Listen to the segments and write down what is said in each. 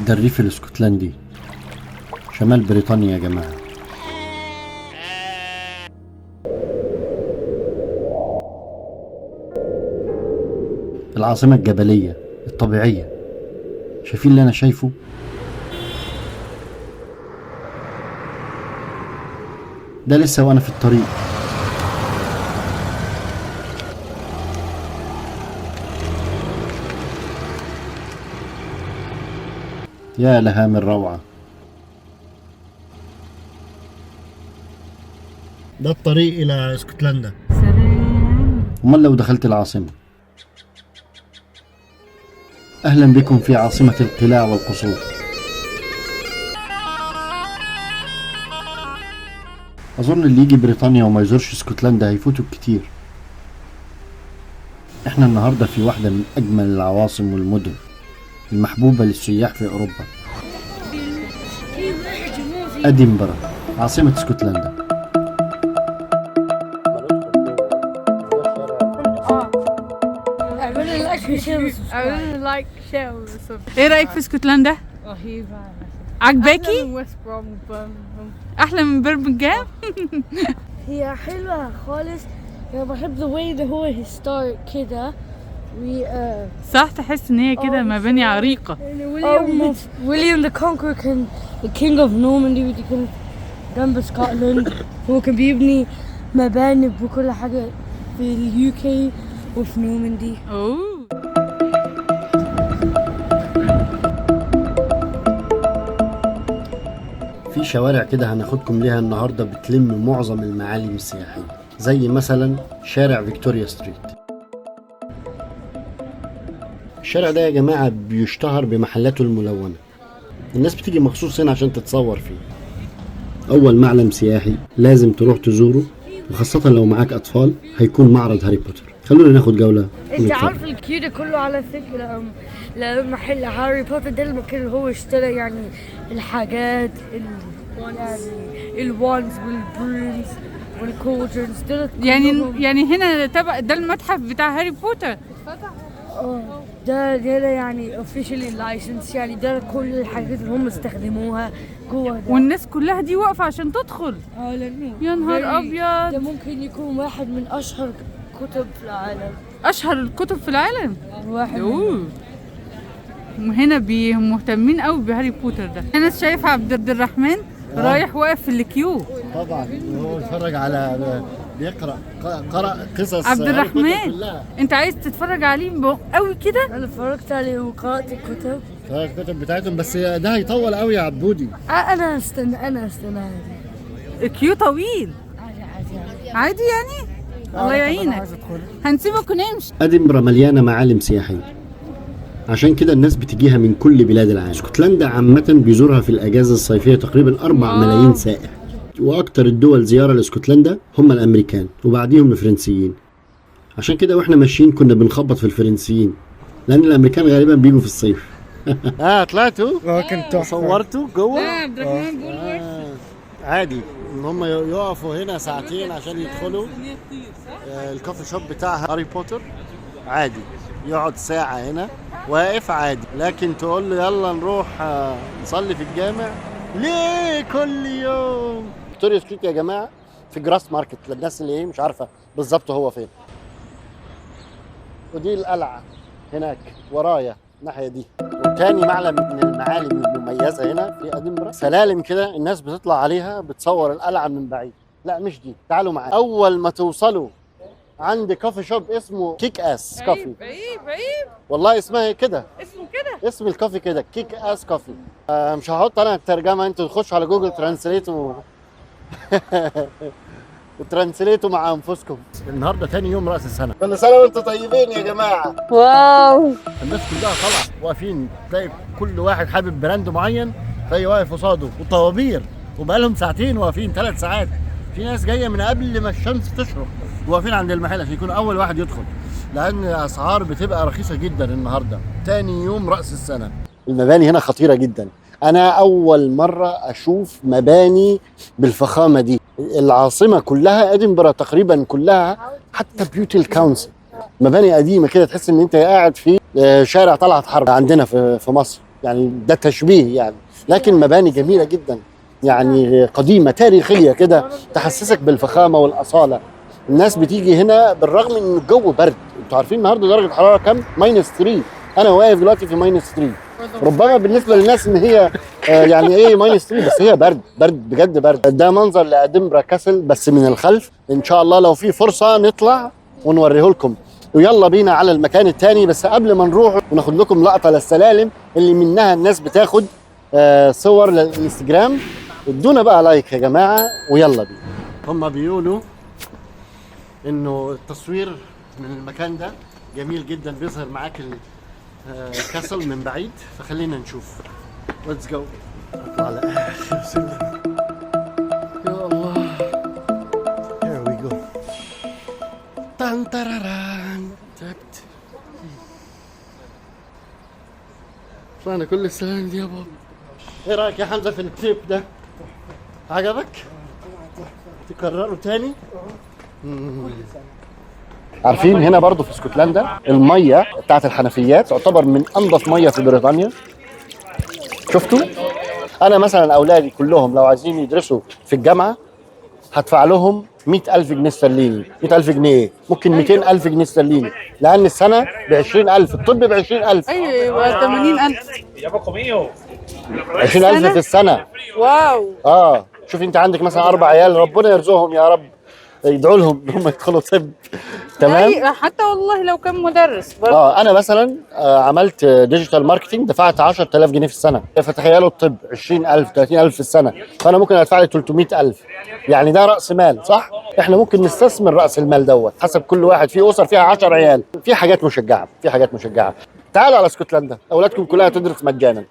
ده الريف الاسكتلندي، شمال بريطانيا يا جماعة. العاصمة الجبلية الطبيعية. شايفين اللي أنا شايفه؟ ده لسه وأنا في الطريق. يا لها من روعة. ده الطريق إلى اسكتلندا. سلام. أمال لو دخلت العاصمة؟ أهلا بكم في عاصمة القلاع والقصور. أظن اللي يجي بريطانيا وما يزورش اسكتلندا هيفوتوا كتير. احنا النهاردة في واحدة من أجمل العواصم والمدن المحبوبة للسياح في أوروبا، أدنبرا، عاصمة اسكتلندا. اعملوا like share. ايه رايك في اسكتلندا؟ رهيبة. عجباكي؟ أحلى من ويست بروم وبرمنغهام. احلى من برمنجهام؟ هي حلوة خالص. أنا بحب the way that هو historic كده و صح، تحس ان هي كده مباني عريقة. ويليام the Conqueror كان the king of Normandy، ودي كانت جنب اسكتلند. هو كان بيبني مباني وكل حاجة في ال UK وفي نورماندي. اوه، في شوارع كده هناخدكم ليها النهارده بتلم معظم المعالم السياحية، زي مثلا شارع فيكتوريا ستريت. الشارع ده يا جماعة بيشتهر بمحلاته الملونة، الناس بتيجي مخصوص هنا عشان تتصور فيه. أول معلم سياحي لازم تروح تزوره، وخاصة لو معاك أطفال، هيكون معرض هاري بوتر. خلونا ناخد جولة انت ونتفرج. عارف ال queue ده كله على فكرة لمحل هاري بوتر ده المكان اللي هو اشترى يعني الحاجات يعني ال wands وال brooms وال cauldrons دول كلهم. يعني هنا تبع ده المتحف بتاع هاري بوتر. ده يعني officially licensed، يعني ده كل الحاجات اللي هم استخدموها جوه ده. والناس كلها دي واقفة عشان تدخل. لأنه يا نهار ده ابيض، ممكن يكون واحد من اشهر كتب في العالم. اشهر الكتب في العالم. واحد اوه، هنا مهتمين قوي بهاري بوتر ده. انا شايفه عبد الرحمن رايح واقف في ال queue. طبعا هو بيتفرج على، بيقرأ، قرأ قصص عبد هاري بوتر الرحمن. كلها. انت عايز تتفرج عليه قوي كده؟ انا اتفرجت عليه وقرأت الكتب. قرأ الكتب بتاعتهم، بس ده هيطول قوي يا عبودي. انا استنى، انا استنى عادي. ال queue طويل. عادي عادي عادي. عادي يعني؟ الله يعينك. هنسيبك ونمشي. أدنبرا مليانة معالم سياحية، عشان كده الناس بتجيها من كل بلاد العالم. اسكتلندا عامة بيزورها في الأجازة الصيفية تقريبا 4 ملايين سائح، وأكتر الدول زيارة لاسكتلندا هم الأمريكان وبعديهم الفرنسيين. عشان كده واحنا ماشيين كنا بنخبط في الفرنسيين، لأن الأمريكان غالبا بيجوا في الصيف. طلعتوا؟ كنت تحفة. صورتوا جوه؟ عبد الرحمن بيقول عادي ان هم يقفوا هنا ساعتين عشان يدخلوا ال coffee shop بتاع هاري بوتر. عادي يقعد ساعة هنا واقف عادي، لكن تقول له يلا نروح نصلي في الجامع ليه كل يوم؟ فيكتوريا ستريت يا جماعة في جراس ماركت، للناس اللي مش عارفة بالظبط هو فين. ودي القلعة هناك ورايا الناحية دي. وتاني معلم من المعالم المميزة هنا في أدنبرا، سلالم كده الناس بتطلع عليها بتصور القلعة من بعيد. لا مش دي، تعالوا معايا. أول ما توصلوا عند coffee shop اسمه Kick Ass Coffee. عيب عيب عيب، والله اسمها كده، اسمه كده، اسم ال coffee كده Kick Ass Coffee. مش هحط انا الترجمة، انتوا تخشوا على جوجل Translate و translate وا مع انفسكم. النهارده تاني يوم راس السنة. كل سنة وانتم طيبين يا جماعة. wow، الناس كلها طالعه واقفين، تلاقي كل واحد حابب brand معين تلاقي واقف قصاده، وطوابير، وبقالهم ساعتين واقفين، 3 ساعات. في ناس جاية من قبل ما الشمس تشرق واقفين عند المحل عشان يكون اول واحد يدخل، لان الاسعار بتبقى رخيصة جدا النهارده تاني يوم راس السنة. المباني هنا خطيرة جدا، انا اول مرة اشوف مباني بالفخامه دي. العاصمة كلها ادنبرا تقريبا كلها، حتى بيوت ال council مباني قديمة كده، تحس ان انت قاعد في شارع طلعت حرب عندنا في مصر، يعني ده تشبيه يعني. لكن مباني جميلة جدا، يعني قديمة تاريخية كده، تحسسك بالفخامه والاصاله. الناس بتيجي هنا بالرغم ان الجو برد. انتوا عارفين النهارده درجه الحرارة كام؟ minus 3. انا واقف دلوقتي في minus 3. ربما بالنسبة للناس ان هي يعني ايه minus 3، بس هي برد برد بجد برد. ده منظر لادنبرا castle بس من الخلف. ان شاء الله لو في فرصة نطلع ونوريه لكم. ويلا بينا على المكان الثاني، بس قبل ما نروح وناخد لكم لقطة للسلالم اللي منها الناس بتاخد صور للانستجرام. ادونا بقى like يا جماعة ويلا بينا. هم بيقولوا انه التصوير من المكان ده جميل جدا، بيظهر معاك ال castle من بعيد، فخلينا نشوف. let's go. اطلع على اخر سلم. يا الله، here we go. تان تراران. تعبت، طلعنا كل السلالم دي يا بابا. ايه رايك يا حمزة في ال trip ده؟ عجبك؟ تكرره تاني؟ عارفين هنا برضو في اسكتلندا المية بتاعت الحنفيات تعتبر من انظف مية في بريطانيا. شفتوا؟ انا مثلا اولادي كلهم لو عايزين يدرسوا في الجامعة هدفع لهم 100000 جنيه استرليني. 100000 جنيه ايه؟ ممكن 200000 جنيه استرليني، لان السنة ب 20000، الطب ب 20000. ايوه، يبقى 80000. 20000 في السنة. wow. شوف انت عندك مثلا 4 عيال، ربنا يرزقهم يا رب، يدعوا لهم ان هم يدخلوا طب. تمام؟ أيوة، حتى والله لو كان مدرس برضه. انا مثلا عملت digital marketing، دفعت 10000 جنيه في السنة، فتخيلوا الطب 20000 30000 في السنة، فانا ممكن ادفع لي 300000. يعني ده راس مال، صح؟ احنا ممكن نستثمر راس المال دوت حسب كل واحد. في اسر فيها 10 عيال، في حاجات مشجعه، في حاجات مشجعه. تعالوا على اسكتلندا، اولادكم كلها تدرس مجانا.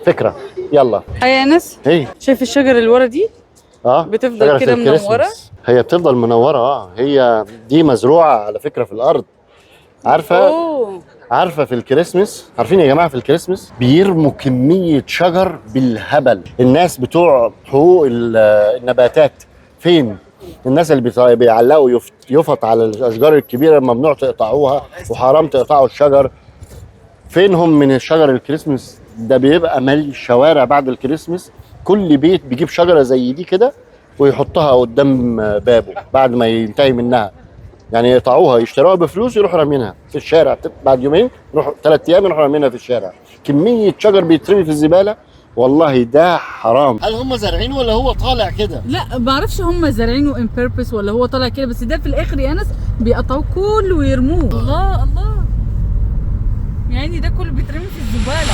فكرة. يلا. هيا يا انس. ايه؟ شايف الشجرة اللي ورا دي؟ بتفضل شجرة كده الكريسماس. منورة؟ هي بتفضل منورة. هي دي مزروعة على فكرة في الارض. عارفه؟ اوه. عارفه في الكريسماس، عارفين يا جماعة في الكريسماس بيرموا كمية شجر بالهبل. الناس بتوع حقوق النباتات فين؟ الناس اللي بيعلقوا يفط على الاشجار الكبيرة، ممنوع تقطعوها وحرام تقطعوا الشجر. فينهم من الشجر الكريسماس ده؟ بيبقى مالي الشوارع بعد الكريسماس. كل بيت بيجيب شجرة زي دي كده ويحطها قدام بابه بعد ما ينتهي منها، يعني يقطعوها يشتروها بفلوس يروحوا رامينها في الشارع، بعد يومين يروحوا 3 ايام يروحوا رامينها في الشارع. كمية شجر بيترمي في الزبالة، والله ده حرام. هل هم زارعينه ولا هو طالع كده؟ لا ما اعرفش هم زارعينه on purpose ولا هو طالع كده، بس ده في الاخر يا انس بيقطعوه كله ويرموه. الله الله، يعني ده كله بيترمي في الزبالة.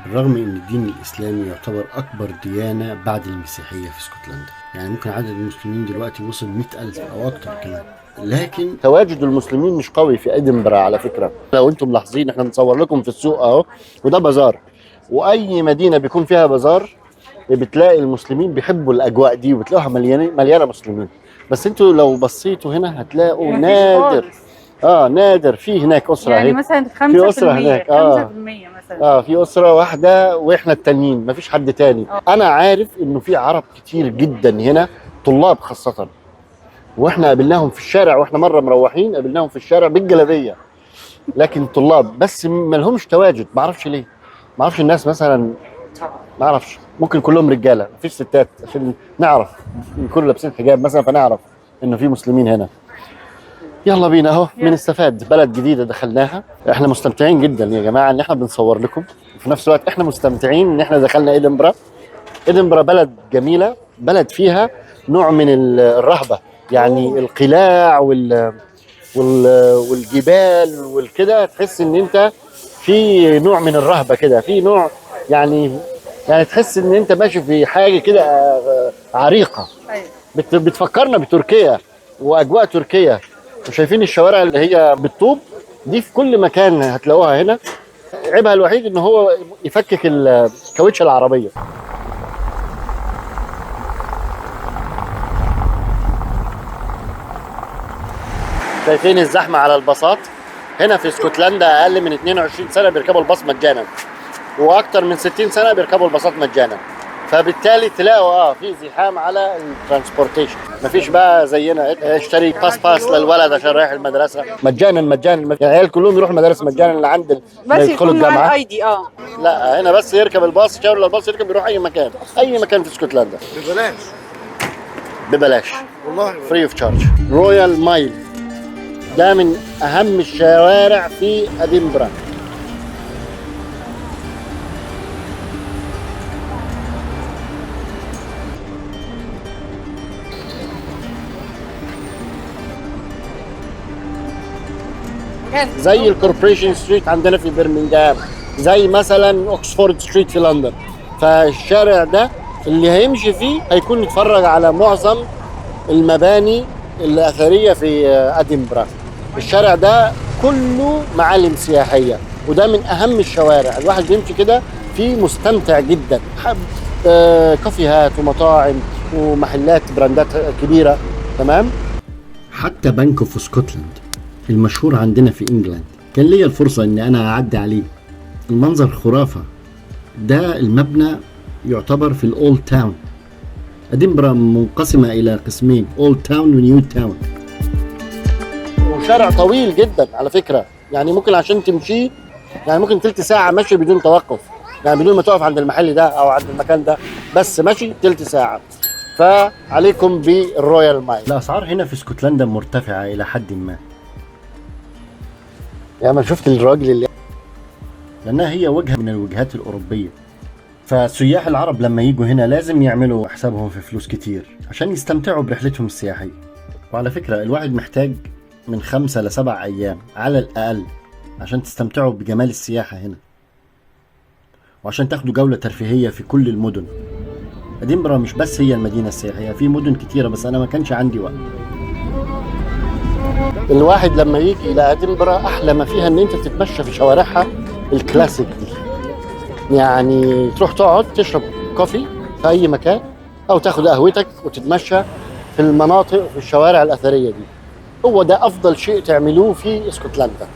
بالرغم ان الدين الاسلامي يعتبر اكبر ديانة بعد المسيحية في اسكتلندا، يعني ممكن عدد المسلمين دلوقتي وصل 100,000 او اكتر كمان، لكن تواجد المسلمين مش قوي في ادنبرا على فكرة. لو انتم ملاحظين احنا بنصور لكم في السوق اهو، وده بازار، واي مدينة بيكون فيها بازار بتلاقي المسلمين بيحبوا الاجواء دي، وبتلاقوها مليانة مسلمين. بس انتوا لو بصيتوا هنا هتلاقوا نادر، نادر في هناك اسره، يعني مثلا 5% في اسره هناك، 5% مثلا، في اسره واحدة واحنا التانيين، مفيش حد تاني. انا عارف انه في عرب كتير جدا هنا، طلاب خاصة، واحنا قابلناهم في الشارع، واحنا مرة مروحين قابلناهم في الشارع بالجلابيه، لكن طلاب بس ما لهمش تواجد. ما اعرفش ليه، ما اعرفش الناس مثلا، ما اعرفش، ممكن كلهم رجاله مفيش ستات عشان نعرف يكونوا لابسين حجاب مثلا، فنعرف انه في مسلمين هنا. يلا بينا اهو بنستفاد، بلد جديدة دخلناها، احنا مستمتعين جدا يا جماعة ان احنا بنصور لكم، وفي نفس الوقت احنا مستمتعين ان احنا دخلنا ادنبرا. ادنبرا بلد جميلة، بلد فيها نوع من الرهبة، يعني القلاع والجبال والكده، تحس ان انت في نوع من الرهبة كده، في نوع يعني تحس ان انت ماشي في حاجة كده عريقة. بتفكرنا بتركيا واجواء تركيا. وشايفين الشوارع اللي هي بالطوب دي في كل مكان هتلاقوها هنا. عيبها الوحيد ان هو يفكك الكاوتش العربية. شايفين الزحمة على الباصات هنا في اسكتلندا؟ اقل من 22 سنة بيركبوا الباص مجانا. واكتر من 60 سنة بيركبوا الباصات مجانا. فبالتالي تلاقوا في زحام على ال transportation. مفيش بقى زينا اشتري bus pass للولد عشان رايح المدرسة مجانا مجانا، العيال كلهم يروحوا المدارس مجانا اللي عند بس يدخلوا يكون معاه الجامعة. ال ID. لا هنا بس يركب الباص، يشاور الباص يركب يروح اي مكان، اي مكان في اسكتلندا ببلاش. ببلاش، والله free of charge. Royal Mile ده من اهم الشوارع في ادنبرا. زي ال Corporation Street عندنا في برمنجهام، زي مثلا Oxford Street في لندن. فالشارع ده اللي هيمشي فيه هيكون يتفرج على معظم المباني الأثرية في أدنبرا. الشارع ده كله معالم سياحية، وده من أهم الشوارع. الواحد بيمشي كده فيه مستمتع جدا. كافيهات ومطاعم ومحلات براندات كبيرة. تمام. حتى Bank of Scotland المشهور عندنا في England كان ليا الفرصة ان انا اعدي عليه. المنظر خرافة. ده المبنى يعتبر في ال Old Town. ادنبرا منقسمة الى قسمين، Old Town و New Town. وشارع طويل جدا على فكرة، يعني ممكن عشان تمشيه يعني ممكن تلت ساعة مشي بدون توقف، يعني بدون ما تقف عند المحل ده او عند المكان ده، بس مشي تلت ساعة. فعليكم بال Royal Mile. الاسعار هنا في اسكتلندا مرتفعة الى حد ما. يا ما شفت الراجل اللي، لانها هي وجهة من الوجهات الاوروبية، فالسياح العرب لما يجوا هنا لازم يعملوا حسابهم في فلوس كتير عشان يستمتعوا برحلتهم السياحية. وعلى فكرة الواحد محتاج من 5 ل 7 أيام على الأقل عشان تستمتعوا بجمال السياحة هنا، وعشان تاخدوا جولة ترفيهية في كل المدن. أدنبرا مش بس هي المدينة السياحية، في مدن كتيرة، بس أنا ما كانش عندي وقت. الواحد لما يجي إلى أدنبرا أحلى ما فيها إن أنت تتمشى في شوارعها الكلاسيك دي، يعني تروح تقعد تشرب coffee في أي مكان أو تاخد قهوتك وتتمشى في المناطق وفي الشوارع الأثرية دي. هو ده أفضل شيء تعملوه في اسكتلندا.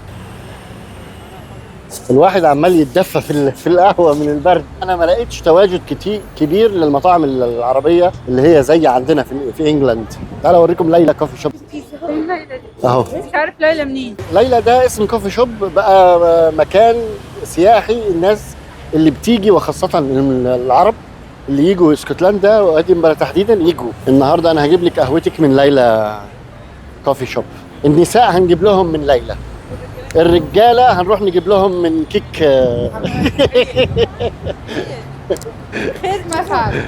الواحد عمال يتدفى في القهوة من البرد. أنا ما لقيتش تواجد كتير كبير للمطاعم العربية اللي هي زي عندنا في England. تعالوا أوريكم ليلى coffee shop أهو. مش عارف ليلى منين. ليلى ده اسم coffee shop بقى، مكان سياحي. الناس اللي بتيجي وخاصة العرب اللي يجوا اسكتلندا وادنبرا تحديدا يجوا. النهارده انا هجيب لك قهوتك من ليلى coffee shop. النساء هنجيب لهم من ليلى، الرجالة هنروح نجيب لهم من كيك. خير ما فعل.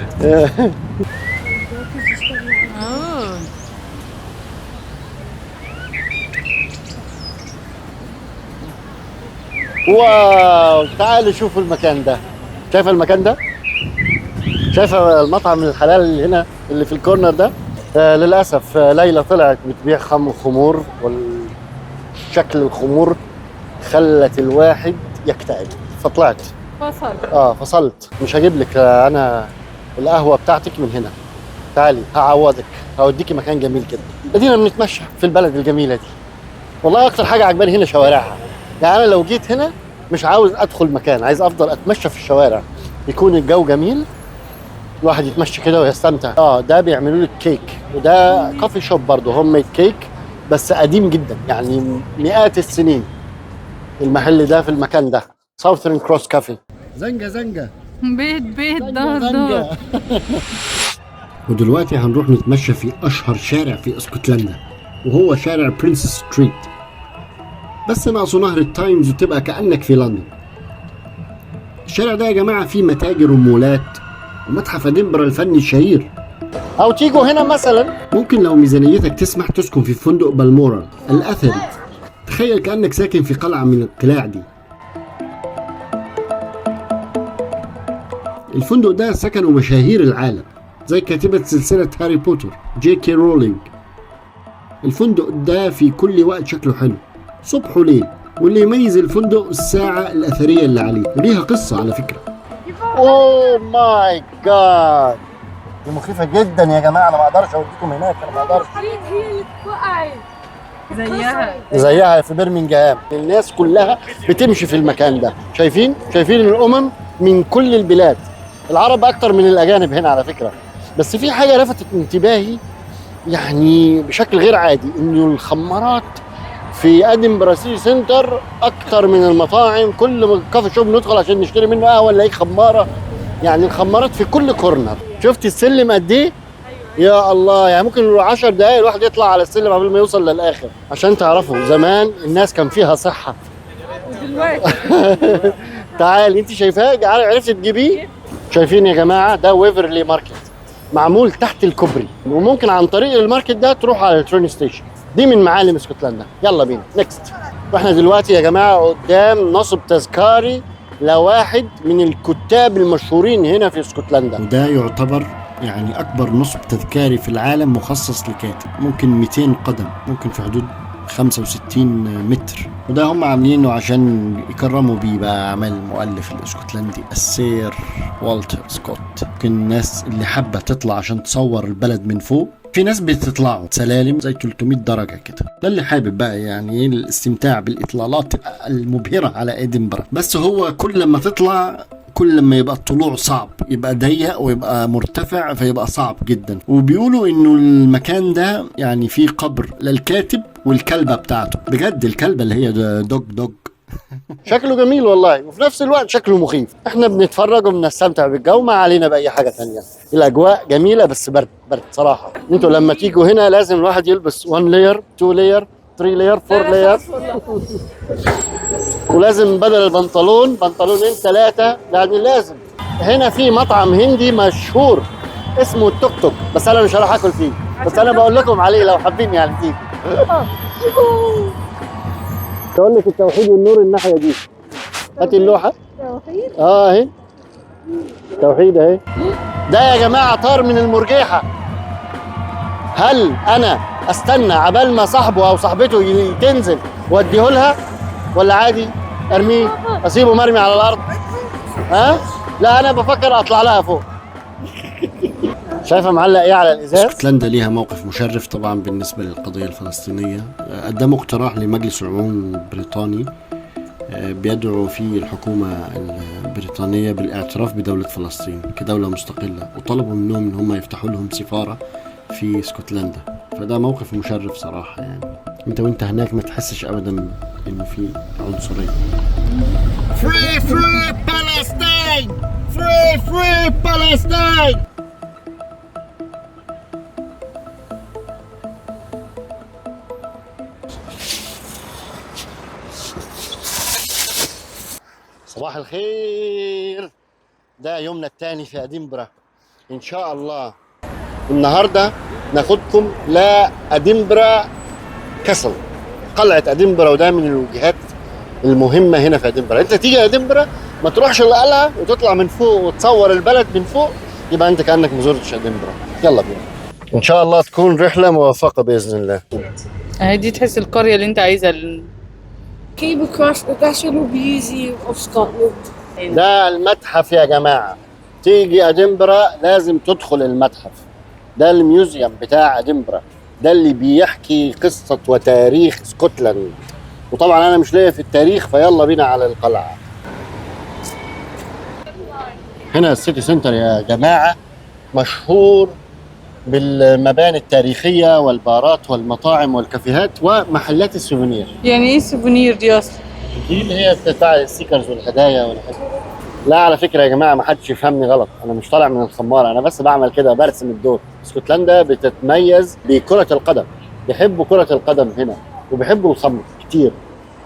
wow، تعالوا شوفوا المكان ده. شايفه المكان ده؟ شايفه المطعم الحلال اللي هنا اللي في ال corner ده؟ للاسف ليلى طلعت بتبيع خمور، والشكل الخمور خلت الواحد يكتئب، فطلعت فصل. فصلت. مش هجيب لك انا القهوة بتاعتك من هنا. تعالي هعوضك، هوديكي مكان جميل كده. ادينا بنتمشى في البلد الجميلة دي. والله اكتر حاجة عجباني هنا شوارعها. يعني انا لو جيت هنا مش عاوز ادخل مكان، عايز افضل اتمشى في الشوارع، يكون الجو جميل، الواحد يتمشى كده ويستمتع. ده بيعملوا لك كيك، وده coffee shop برضه، home made cake، بس قديم جدا، يعني مئات السنين المحل ده في المكان ده. Southern Cross Café. زنجة زنجة، بيت بيت، دار دار. ودلوقتي هنروح نتمشى في اشهر شارع في اسكتلندا، وهو شارع Princes Street. بس ناقصه نهر التايمز وتبقى كأنك في لندن. الشارع ده يا جماعة فيه متاجر ومولات ومتحف ادنبرا الفني الشهير. أو تيجوا هنا مثلا، ممكن لو ميزانيتك تسمح تسكن في فندق بالمورال الأثري. تخيل كأنك ساكن في قلعة من القلاع دي. الفندق ده سكنوا مشاهير العالم زي كاتبة سلسلة هاري بوتر جي كي رولينج. الفندق ده في كل وقت شكله حلو، صبح وليل. واللي يميز الفندق الساعة الأثرية اللي عليه، وليها قصة على فكرة. oh my God، دي مخيفة جدا يا جماعة، أنا ما أقدرش أوديكم هناك، أنا ما أقدرش. هي اللي وقعت. زيها في برمنجهام. الناس كلها بتمشي في المكان ده. شايفين؟ شايفين الامم من كل البلاد، العرب اكتر من الاجانب هنا على فكرة. بس في حاجة لفتت انتباهي يعني بشكل غير عادي، انه الخمارات في ادنبرا city centre اكتر من المطاعم. كل coffee shop ندخل عشان نشتري منه قهوة نلاقي خمارة، يعني الخمارات في كل corner. شفتي السلم قد ايه؟ يا الله، يعني ممكن 10 دقايق الواحد يطلع على السلم قبل ما يوصل للاخر. عشان تعرفوا زمان الناس كان فيها صحة. ودلوقتي تعالي انت شايفاه، عرفتي تجيبيه؟ شايفين يا جماعة، ده Waverley Market معمول تحت الكوبري، وممكن عن طريق ال market ده تروح على ال train station. دي من معالم اسكتلندا. يلا بينا next. واحنا دلوقتي يا جماعة قدام نصب تذكاري لواحد من الكتاب المشهورين هنا في اسكتلندا، وده يعتبر يعني اكبر نصب تذكاري في العالم مخصص لكاتب، ممكن 200 قدم، ممكن في حدود 65 متر. وده هم عاملينه عشان يكرموا بيه بقى اعمال المؤلف الاسكتلندي السير والتر سكوت. ممكن الناس اللي حابة تطلع عشان تصور البلد من فوق، في ناس بتطلعوا سلالم زي 300 درجه كده، ده اللي حابب بقى يعني الاستمتاع بالاطلالات المبهره على ادنبرا. بس هو كل لما تطلع كل لما يبقى الطلوع صعب، يبقى ضيق ويبقى مرتفع، فيبقى صعب جدا. وبيقولوا انه المكان ده يعني فيه قبر للكاتب والكلبه بتاعته، بجد الكلبة اللي هي dog. شكله جميل والله، وفي نفس الوقت شكله مخيف. احنا بنتفرج وبنستمتع بالجو، ما علينا باي حاجة ثانية. الاجواء جميلة بس برد برد صراحة. انتوا لما تيجوا هنا لازم الواحد يلبس 1 layer 2 layer 3 layer 4 layer، ولازم بدل البنطلون بنطلونين 3، يعني لازم. هنا في مطعم هندي مشهور اسمه التوك توك، بس انا مش هروح اكل فيه، بس انا بقول لكم عليه لو حابين يعني تيجوا. تقول لك التوحيد والنور الناحية دي. هاتي اللوحة. توحيد؟ اهي توحيد اهي. ده يا جماعة طار من المرجيحه. هل انا استنى عبال ما صاحبه او صاحبته تنزل واديه لها، ولا عادي ارميه اسيبه مرمي على الارض؟ ها؟ لا انا بفكر اطلع لها فوق. شايفه معلق ايه على الازاز؟ اسكتلندا ليها موقف مشرف طبعا بالنسبة للقضية الفلسطينية. قدموا اقتراح لمجلس العموم البريطاني بيدعو فيه الحكومة البريطانية بالاعتراف بدولة فلسطين كدولة مستقلة، وطلبوا منهم ان هم يفتحوا لهم سفارة في اسكتلندا. فده موقف مشرف صراحة، يعني انت وانت هناك ما تحسش ابدا انه في عنصرية. Free free Palestine! Free free Palestine! صباح الخير. ده يومنا الثاني في ادنبرا. ان شاء الله النهارده ناخدكم لادنبرا castle، قلعه ادنبرا، وده من الوجهات المهمة هنا في ادنبرا. انت تيجي ادنبرا ما تروحش القلعة وتطلع من فوق وتصور البلد من فوق، يبقى انت كانك ما زرتش ادنبرا. يلا بينا، ان شاء الله تكون رحله موفقة باذن الله. اهي دي تحس القرية اللي انت عايزها. Came across the National Museum of Scotland. ده المتحف يا جماعة. تيجي ادنبرا لازم تدخل المتحف ده، ال museum بتاع ادنبرا، ده اللي بيحكي قصة وتاريخ اسكتلند. وطبعا انا مش ليا في التاريخ، فيلا بينا على القلعة. هنا ال city centre يا جماعة مشهور بالمباني التاريخية والبارات والمطاعم والكافيهات ومحلات ال souvenir. يعني ايه ال souvenir دي اصلا؟ دي اللي هي بتاع ال stickers والهدايا والحاجات. لا على فكرة يا جماعة ما حدش يفهمني غلط، انا مش طالع من الخماره، انا بس بعمل كده برسم الدور. اسكتلندا بتتميز بكره القدم، بيحبوا كره القدم هنا، وبيحبوا الخمر كتير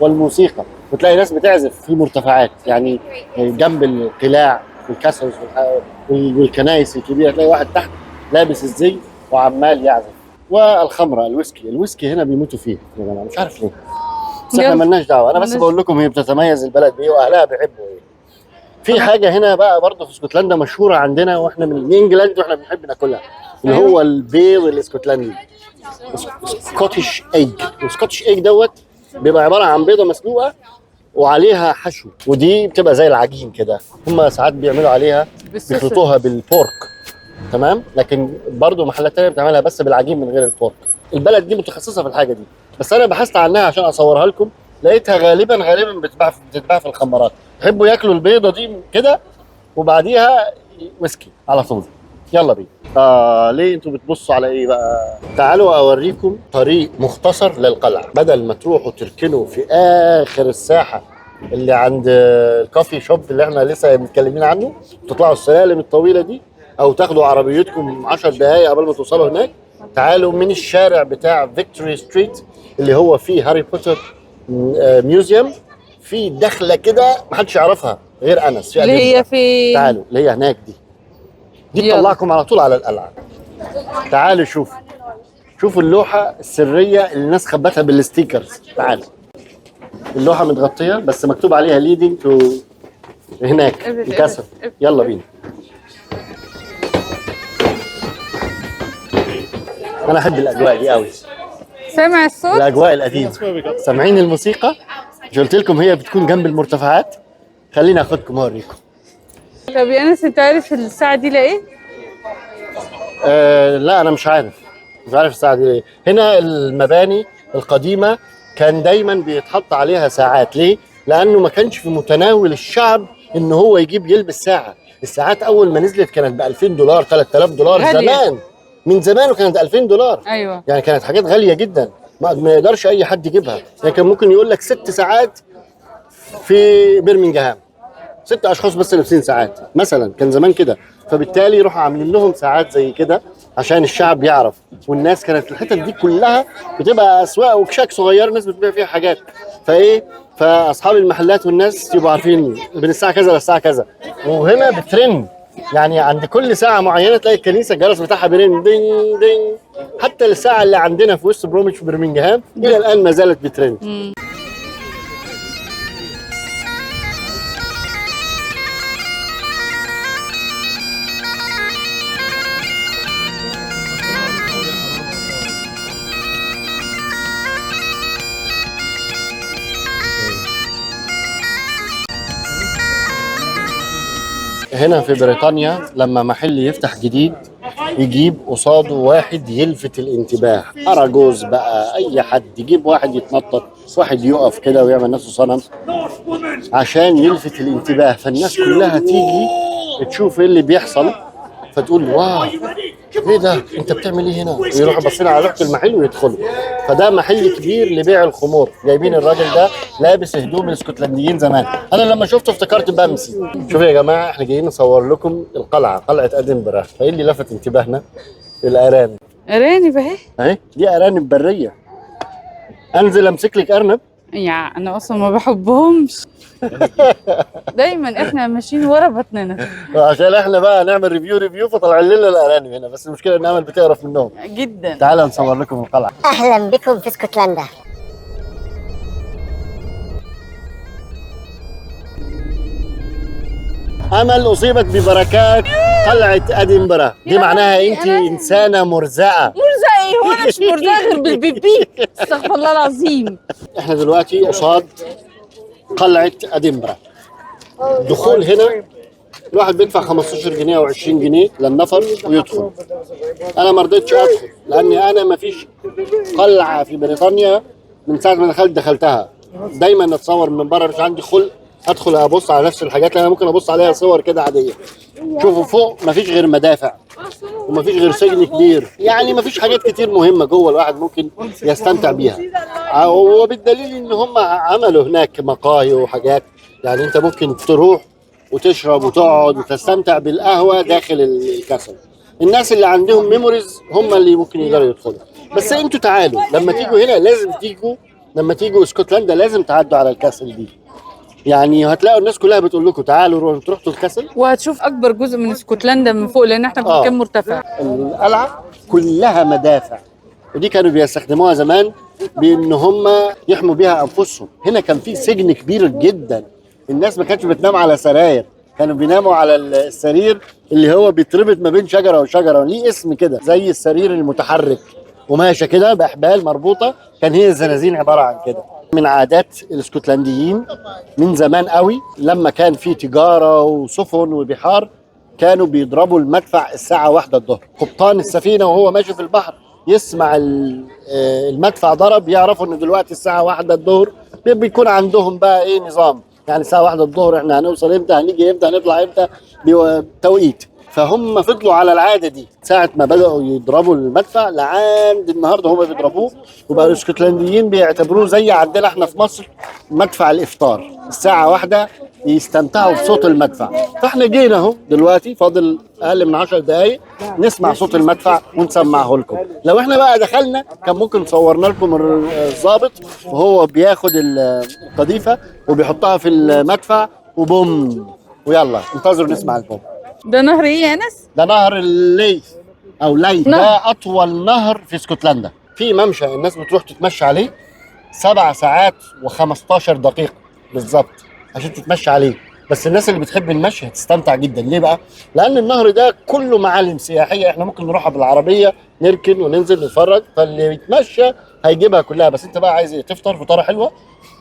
والموسيقى، وتلاقي ناس بتعزف في مرتفعات يعني جنب القلاع وال castles والكنائس الكبيرة، تلاقي واحد تحت لابس الزي وعمال يعزف. والخمره، الويسكي، الويسكي هنا بيموتوا فيه يا جماعة، مش عارف ليه، بس احنا مالناش دعوه، انا بس بقول لكم هي بتتميز البلد بايه واهلها بيحبوا ايه. في حاجة هنا بقى برضه في اسكتلندا مشهورة عندنا واحنا من England واحنا بنحب ناكلها، اللي هو البيض الاسكتلندي، Scottish egg. ال Scottish egg دوت بيبقى عبارة عن بيضة مسلوقة وعليها حشو، ودي بتبقى زي العجين كده، هم ساعات بيعملوا عليها بيخلطوها بال pork، تمام، لكن برضه محلات تانية بتعملها بس بالعجين من غير ال pork. البلد دي متخصصة في الحاجة دي، بس انا بحثت عنها عشان اصورها لكم، لقيتها غالبا غالبا بتتباع في الخمارات. يحبوا ياكلوا البيضة دي كده وبعديها ويسكي على طول. يلا بينا. ليه انتوا بتبصوا على ايه بقى؟ تعالوا اوريكم طريق مختصر للقلعه، بدل ما تروحوا تركنوا في اخر الساحة اللي عند ال coffee shop اللي احنا لسه متكلمين عنه، تطلعوا السلالم الطويلة دي او تاخدوا عربيتكم 10 دقائق قبل ما توصلوا هناك. تعالوا من الشارع بتاع Victory Street اللي هو فيه Harry Potter Museum، في دخله كده محدش يعرفها غير انس في اللي هي في، تعالوا اللي هي هناك دي تطلعكم على طول على القلعة. تعالوا شوفوا اللوحة السرية اللي الناس خبتها بال stickers. تعالوا، اللوحة متغطيه بس مكتوب عليها leading to هناك ال castle. يلا بينا. انا احب الاجواء دي قوي. سامع الصوت؟ الاجواء القديمة. سامعين الموسيقى؟ مش قلت لكم هي بتكون جنب المرتفعات؟ خليني اخدكم اوريكم. طب يا انس انت عارف الساعة دي لايه؟ لا انا مش عارف الساعة دي ليه. هنا المباني القديمة كان دايما بيتحط عليها ساعات. ليه؟ لانه ما كانش في متناول الشعب ان هو يجيب يلبس ساعة. الساعات اول ما نزلت كانت ب $2000 $3000 زمان، من زمان وكانت $2000. ايوه يعني كانت حاجات غالية جدا ما يقدرش اي حد يجيبها. يعني كان ممكن يقول لك 6 ساعات في برمنجهام، 6 اشخاص بس لابسين ساعات مثلا، كان زمان كده. فبالتالي يروحوا عاملين لهم ساعات زي كده عشان الشعب يعرف. والناس كانت الحتت دي كلها بتبقى اسواق وكشك صغير الناس بتبيع فيها حاجات، فايه فاصحاب المحلات والناس يبقوا عارفين من الساعة كذا للساعة كذا. وهنا بترن، يعني عند كل ساعة معينة تلاقي الكنيسة الجرس بتاعها بيرن دing دing. حتى الساعة اللي عندنا في وست بروميتش في برمنجهام الى الان ما زالت بترن. هنا في بريطانيا لما محل يفتح جديد يجيب قصاده واحد يلفت الانتباه، أراجوز بقى، أي حد يجيب واحد يتنطط، واحد يقف كده ويعمل نفسه صنم عشان يلفت الانتباه، فالناس كلها تيجي تشوف ايه اللي بيحصل فتقول wow ايه ده، انت بتعمل ايه هنا؟ يروحوا باصين على لوحة المحل ويدخلوا. فده محل كبير لبيع الخمور، جايبين الراجل ده لابس هدوم الاسكتلنديين زمان. انا لما شفته افتكرت بامسي. شوفوا يا جماعة، احنا جايين نصور لكم القلعة، قلعه ادنبره. فايه اللي لفت انتباهنا؟ الارانب. ارانب اهي، اهي دي ارانب برية. انزل امسك لك ارنب؟ يا انا اصلا ما بحبهمش. دايما احنا ماشيين ورا بطننا عشان احنا بقى نعمل review فطلع لنا الارانب هنا. بس المشكلة ان امل بتقرف منهم جدا. تعالى نصور لكم القلعة. اهلا بكم في اسكتلندا. امل اصيبت ببركات قلعه ادنبره، دي معناها انت انسانه مرزقه. مرزقه ايه؟ هو انا مش مرزقه غير بالبيبي؟ استغفر الله العظيم. احنا دلوقتي قصاد قلعه ادنبره. الدخول هنا الواحد بيدفع 15 جنيه او 20 جنيه للنفر ويدخل. انا ما رضيتش ادخل لاني انا ما فيش قلعه في بريطانيا من ساعة ما دخلتها. دايما اتصور من بره، مش عندي خلق ادخل ابص على نفس الحاجات اللي انا ممكن ابص عليها صور كده عادية. شوفوا فوق ما فيش غير مدافع وما فيش غير سجن كبير، يعني ما فيش حاجات كتير مهمة جوه الواحد ممكن يستمتع بيها. وبالدليل ان هم عملوا هناك مقاهي وحاجات، يعني انت ممكن تروح وتشرب وتقعد وتستمتع بالقهوة داخل ال castle. الناس اللي عندهم memories هم اللي ممكن يقدروا يدخلوا. بس انتوا تعالوا لما تيجوا هنا، لازم تيجوا لما تيجوا اسكتلندا لازم تعدوا على ال castle دي. يعني هتلاقوا الناس كلها بتقول لكم تعالوا روحوا تروحوا ال castle، وهتشوف اكبر جزء من اسكتلندا من فوق لان احنا في مكان مرتفع. القلعة كلها مدافع، ودي كانوا بيستخدموها زمان بان هم يحموا بيها انفسهم. هنا كان في سجن كبير جدا، الناس ما كانتش بتنام على سراير، كانوا بيناموا على السرير اللي هو بيتربط ما بين شجرة وشجره، ليه اسم كده زي السرير المتحرك، قماشة كده باحبال مربوطة، كان هي الزنازين عبارة عن كده. من عادات الاسكتلنديين من زمان قوي لما كان في تجارة وسفن وبحار كانوا بيضربوا المدفع الساعة 1 الظهر. قبطان السفينة وهو ماشي في البحر يسمع المدفع ضرب يعرفوا انه دلوقتي الساعة 1 الظهر. بيكون عندهم بقى ايه نظام، يعني الساعة 1 الظهر احنا هنوصل امتى، هنيجي امتى، هنطلع امتى، توقيت. فهم فضلوا على العادة دي ساعة ما بداوا يضربوا المدفع لعند النهارده هم بيضربوه. وبقى الاسكتلنديين بيعتبروه زي عندنا احنا في مصر مدفع الافطار، الساعة 1 يستمتعوا بصوت المدفع. فاحنا جينا اهو دلوقتي فاضل اقل من 10 دقائق نسمع صوت المدفع ونسمعه لكم. لو احنا بقى دخلنا كان ممكن صورنا لكم الضابط وهو بياخد القذيفه وبيحطها في المدفع وبوم. ويلا انتظروا نسمع البوم. ده نهر ايه يا انس؟ ده نهر الليث او ليث، ده اطول نهر في اسكتلندا. في ممشى الناس بتروح تتمشى عليه 7 ساعات و15 دقيقة بالظبط عشان تتمشى عليه. بس الناس اللي بتحب المشي هتستمتع جدا. ليه بقى؟ لان النهر ده كله معالم سياحية، احنا ممكن نروحها بالعربية نركن وننزل نتفرج، فاللي بيتمشى هيجيبها كلها. بس انت بقى عايز ايه؟ تفطر فطاره حلوة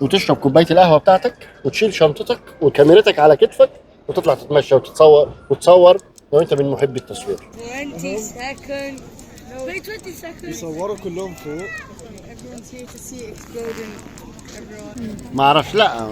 وتشرب كوباية القهوة بتاعتك وتشيل شنطتك وكاميرتك على كتفك وتطلع تتمشى وتتصور وتصور لو انت من محبي التصوير. 20 seconds. Wait, 20 seconds. يصوروا كلهم فوق. Everyone's here to see it exploding. Everyone. ما اعرفش. لا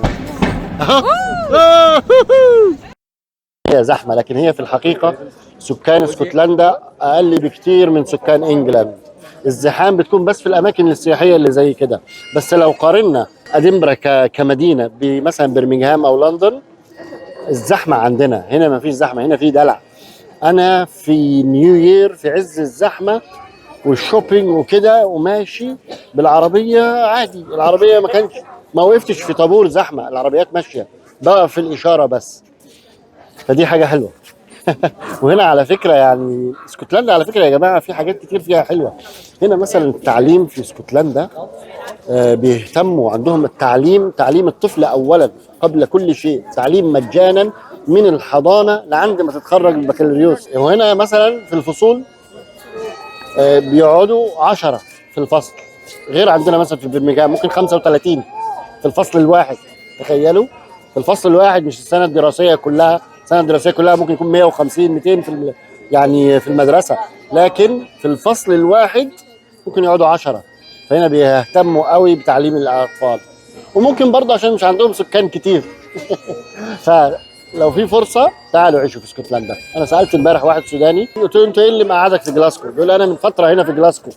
هي زحمة، لكن هي في الحقيقة سكان اسكتلندا اقل بكتير من سكان England. الزحام بتكون بس في الاماكن السياحية اللي زي كده. بس لو قارنا ادنبرا كمدينه بمثلا برمنغهام او لندن، الزحمة عندنا هنا ما فيش زحمة، هنا في دلع. انا في New Year في عز الزحمة وال shopping وكده وماشي بالعربية عادي، العربية ما كانش ما وقفتش في طابور زحمة، العربيات ماشية بقى في الاشارة بس، فدي حاجة حلوة. وهنا على فكرة يعني اسكتلندا على فكرة يا جماعة في حاجات كتير فيها حلوة. هنا مثلا التعليم في اسكتلندا بيهتموا عندهم التعليم، تعليم الطفل اولا قبل كل شيء، تعليم مجانا من الحضانة لعند ما تتخرج من البكالوريوس. وهنا مثلا في الفصول بيقعدوا 10 في الفصل، غير عندنا مثلا في برمنغهام ممكن 35 في الفصل الواحد. تخيلوا في الفصل الواحد، مش السنة الدراسية كلها، السنة الدراسية كلها ممكن يكون 150 200 في يعني في المدرسة، لكن في الفصل الواحد ممكن يقعدوا 10. فهنا بيهتموا قوي بتعليم الاطفال، وممكن برضه عشان مش عندهم سكان كتير. فلو في فرصة تعالوا عيشوا في اسكتلندا. انا سالت امبارح واحد سوداني قلت له انت ايه اللي مقعدك في جلاسكو؟ بيقول انا من فترة هنا في جلاسكو.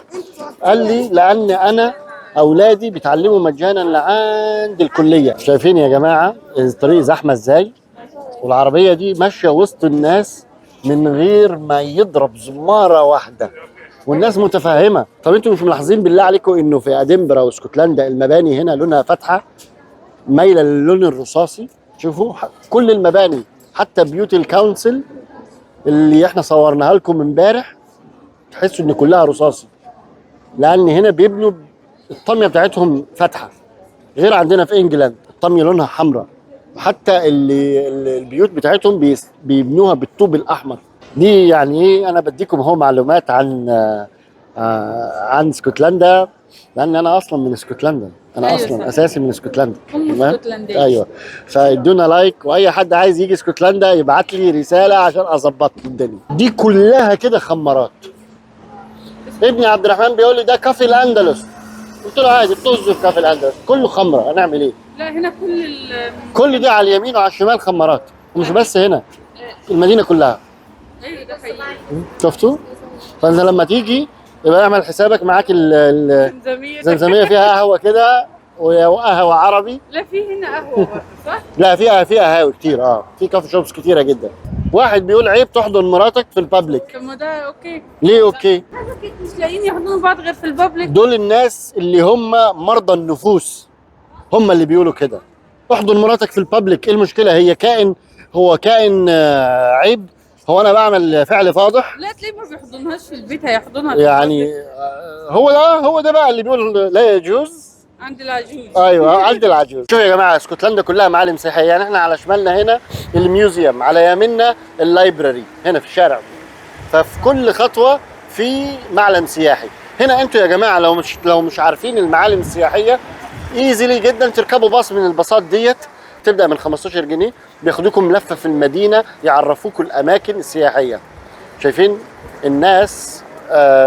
قال لي لان انا اولادي بيتعلموا مجانا لعند الكلية. شايفين يا جماعة الطريق زحمة ازاي؟ والعربية دي ماشية وسط الناس من غير ما يضرب زماره واحدة، والناس متفهمه. طب انتوا مش ملاحظين بالله عليكم انه في ادنبرا واسكتلندا المباني هنا لونها فاتحة مايلة للون الرصاصي؟ شوفوا كل المباني حتى بيوت ال council اللي احنا صورناها لكم امبارح تحسوا ان كلها رصاصي، لان هنا بيبنوا الطميه بتاعتهم فاتحة، غير عندنا في England الطميه لونها حمراء، وحتى اللي البيوت بتاعتهم بيبنوها بالطوب الاحمر. دي يعني ايه، انا بديكم اهو معلومات عن عن اسكتلندا، لان انا اصلا من اسكتلندا، انا أيوة اصلا صح. اساسي من اسكتلندا. هم اسكتلندية. ايوه، فادونا like، واي حد عايز يجي اسكتلندا يبعت لي رسالة عشان اظبط الدنيا دي كلها كده. خمارات. ابني عبد الرحمن بيقول لي ده كافي الاندلس، قلت له عادي طز في كافي الاندلس، كله خمره، هنعمل ايه؟ لا هنا كل كل دي على اليمين وعلى الشمال خمارات، ومش بس هنا، المدينة كلها. ايوه ده حقيقي. شفتوا؟ فانت لما تيجي يبقى اعمل حسابك معاك زمزمية. الزمزميه فيها قهوة كده وقهوة عربي. لا في هنا قهوة برضه صح؟ لا فيها قهاوي كتير، في coffee shops كتيرة جدا. واحد بيقول عيب تحضن مراتك في ال public. طب ما ده okay. ليه okay؟ مش لاقيين يحضنوا بعض غير في ال public. دول الناس اللي هم مرضى النفوس هم اللي بيقولوا كده. احضن مراتك في ال public، ايه المشكلة؟ هي كائن، هو كائن عيب؟ هو انا بعمل فعل فاضح؟ لا تلاقيه ما بيحضنهاش في البيت، هيحضنها في يعني ال public. هو ده بقى اللي بيقول لا يجوز عند العجوز. ايوه عند العجوز. شوفوا يا جماعة اسكتلندا كلها معالم سياحية، يعني احنا على شمالنا هنا ال museum، على يميننا ال library هنا في الشارع، ففي كل خطوة في معلم سياحي. هنا انتوا يا جماعة لو مش عارفين المعالم السياحية easily جدا تركبوا باص من الباصات ديت، تبدا من 15 جنيه، بياخدوكم لفه في المدينة يعرفوكم الاماكن السياحية. شايفين الناس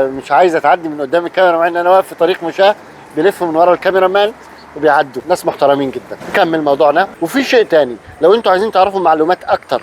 مش عايزه تعدي من قدام الكاميرا، مع ان انا واقف في طريق مشاة، بيلفوا من ورا ال cameraman وبيعدوا. ناس محترمين جدا. نكمل موضوعنا. وفي شيء تاني، لو انتوا عايزين تعرفوا معلومات اكتر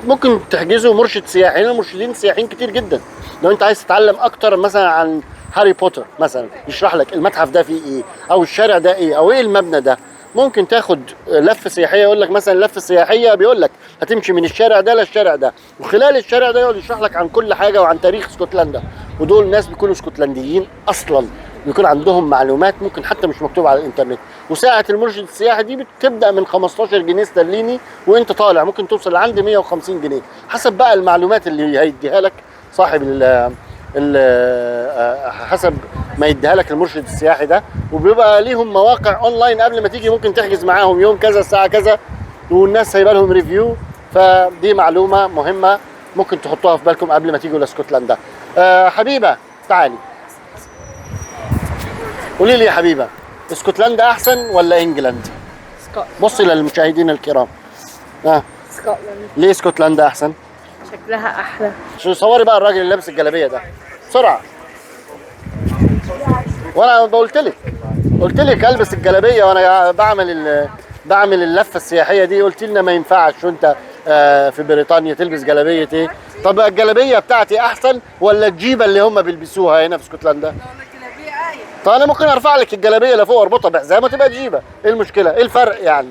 ممكن تحجزوا مرشد سياحي. هنا مرشدين سياحيين كتير جدا. لو انت عايز تتعلم اكتر مثلا عن هاري بوتر مثلا، يشرح لك المتحف ده فيه ايه، او الشارع ده ايه، او ايه المبنى ده. ممكن تاخد لفه سياحيه، يقول لك مثلا لفه سياحية بيقول لك هتمشي من الشارع ده للشارع ده، وخلال الشارع ده يقعد يشرح لك عن كل حاجة وعن تاريخ اسكتلندا. ودول ناس بيكونوا اسكتلنديين اصلا، بيكون عندهم معلومات ممكن حتى مش مكتوبة على الانترنت. وساعة المرشد السياحي دي بتبدا من 15 جنيه استرليني وانت طالع، ممكن توصل لعند 150 جنيه حسب بقى المعلومات اللي هيديها لك صاحب ال ال حسب ما يديها لك المرشد السياحي ده. وبيبقى ليهم مواقع اونلاين قبل ما تيجي، ممكن تحجز معاهم يوم كذا الساعة كذا، والناس هيبقى لهم review. فدي معلومة مهمة ممكن تحطوها في بالكم قبل ما تيجوا لاسكتلندا. حبيبه تعالي قولي لي يا حبيبه، اسكتلندا احسن ولا England؟ بصي للمشاهدين الكرام. سكوتلاند. ليه اسكتلندا احسن؟ شكلها احلى. شو صوري بقى الراجل اللي لابس الجلابية ده بسرعة. وانا قلت لك البس الجلابية وانا بعمل اللفة السياحية دي، قلت لنا ما ينفعش وانت في بريطانيا تلبس جلابية ايه؟ طب الجلابية بتاعتي احسن ولا الجيبه اللي هم بيلبسوها هنا في اسكتلندا؟ طب انا ممكن ارفع لك الجلابية لفوق واربطها بحزام وتبقى جيبه، ايه المشكلة؟ ايه الفرق يعني؟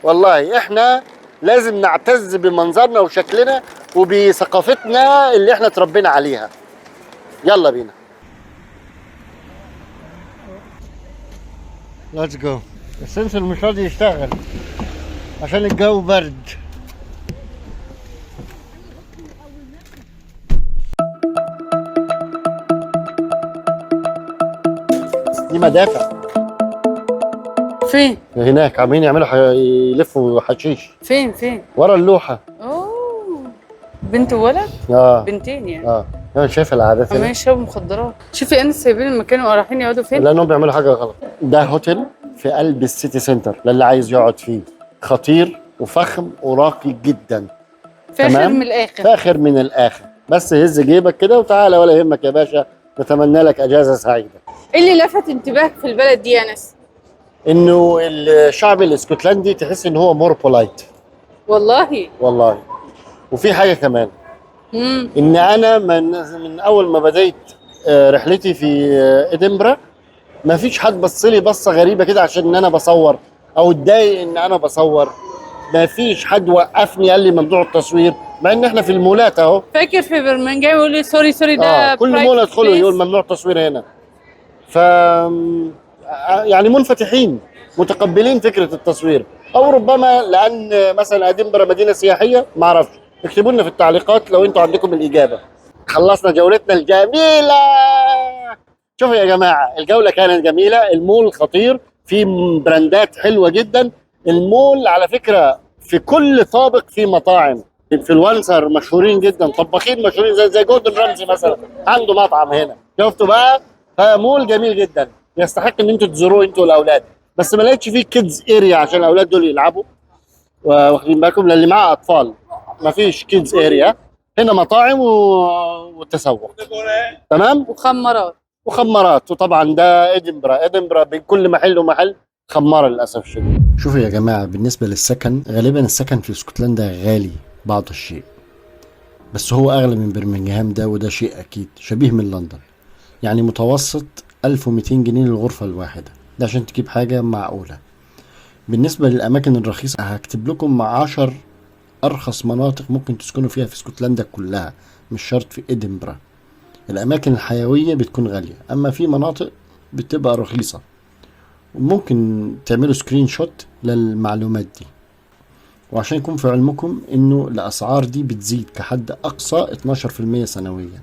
والله احنا لازم نعتز بمنظرنا وشكلنا وبثقافتنا اللي احنا اتربينا عليها. يلا بينا. Let's go. ال sensor مش راضي يشتغل عشان الجو برد. دي مدافع. فين؟ هناك عاملين يعملوا يلفوا حشيش. فين فين؟ ورا اللوحة. اوه بنت وولد؟ بنتين يعني. انا شايف العادات عمالين يشربوا مخدرات. شوفي انس سايبين المكان ورايحين يقعدوا فين؟ لانهم بيعملوا حاجة غلط. ده هوتيل في قلب ال city center للي عايز يقعد فيه، خطير وفخم وراقي جدا. فاخر من الاخر. فاخر من الاخر. بس هز جيبك كده وتعالى ولا يهمك يا باشا، نتمنى لك اجازه سعيدة. ايه اللي لفت انتباهك في البلد دي يا انس؟ انه الشعب الاسكتلندي تحس ان هو more polite. والله والله. وفي حاجة كمان، ان انا من اول ما بديت رحلتي في ادنبرا ما فيش حد بص لي بصة غريبة كده عشان ان انا بصور او اتضايق ان انا بصور. ما فيش حد وقفني قال لي ممنوع التصوير، مع ان احنا في المولات اهو. فاكر في برمنجهام يقول لي sorry sorry ده كل مول ادخله يقول ممنوع التصوير هنا. ف يعني منفتحين متقبلين فكرة التصوير، او ربما لان مثلا ادنبرا مدينة سياحية، ما اعرفش. اكتبوا لنا في التعليقات لو انتوا عندكم الاجابة. خلصنا جولتنا الجميلة. شوفوا يا جماعة الجولة كانت جميلة، المول خطير، في براندات حلوة جدا. المول على فكرة في كل طابق في مطاعم، influencer مشهورين جدا، طباخين مشهورين زي جوردن رامزي مثلا عنده مطعم هنا. شفتوا بقى؟ فمول جميل جدا يستحق ان انتوا تزوروه انتوا والاولاد. بس ما لقيتش فيه kids area عشان الاولاد دول يلعبوا، واخدين بالكم للي معاه اطفال ما فيش kids area هنا. مطاعم وتسوق، تمام، وخمارات. وطبعا ده ادنبرا، ادنبرا بين كل محل ومحل خمارة للاسف الشديد. شوفوا يا جماعة، بالنسبة للسكن غالبا السكن في اسكتلندا غالي بعض الشيء، بس هو اغلى من برمنغهام ده، وده شيء اكيد شبيه من لندن. يعني متوسط 1200 جنيه للغرفة الواحدة، ده عشان تجيب حاجة معقولة. بالنسبة للأماكن الرخيصة هكتب لكم 10 أرخص مناطق ممكن تسكنوا فيها في اسكتلندا كلها، مش شرط في إدنبرا. الأماكن الحيوية بتكون غالية، أما في مناطق بتبقى رخيصة. وممكن تعملوا screenshot للمعلومات دي. وعشان يكون في علمكم إنه الأسعار دي بتزيد كحد أقصى 12% سنويا.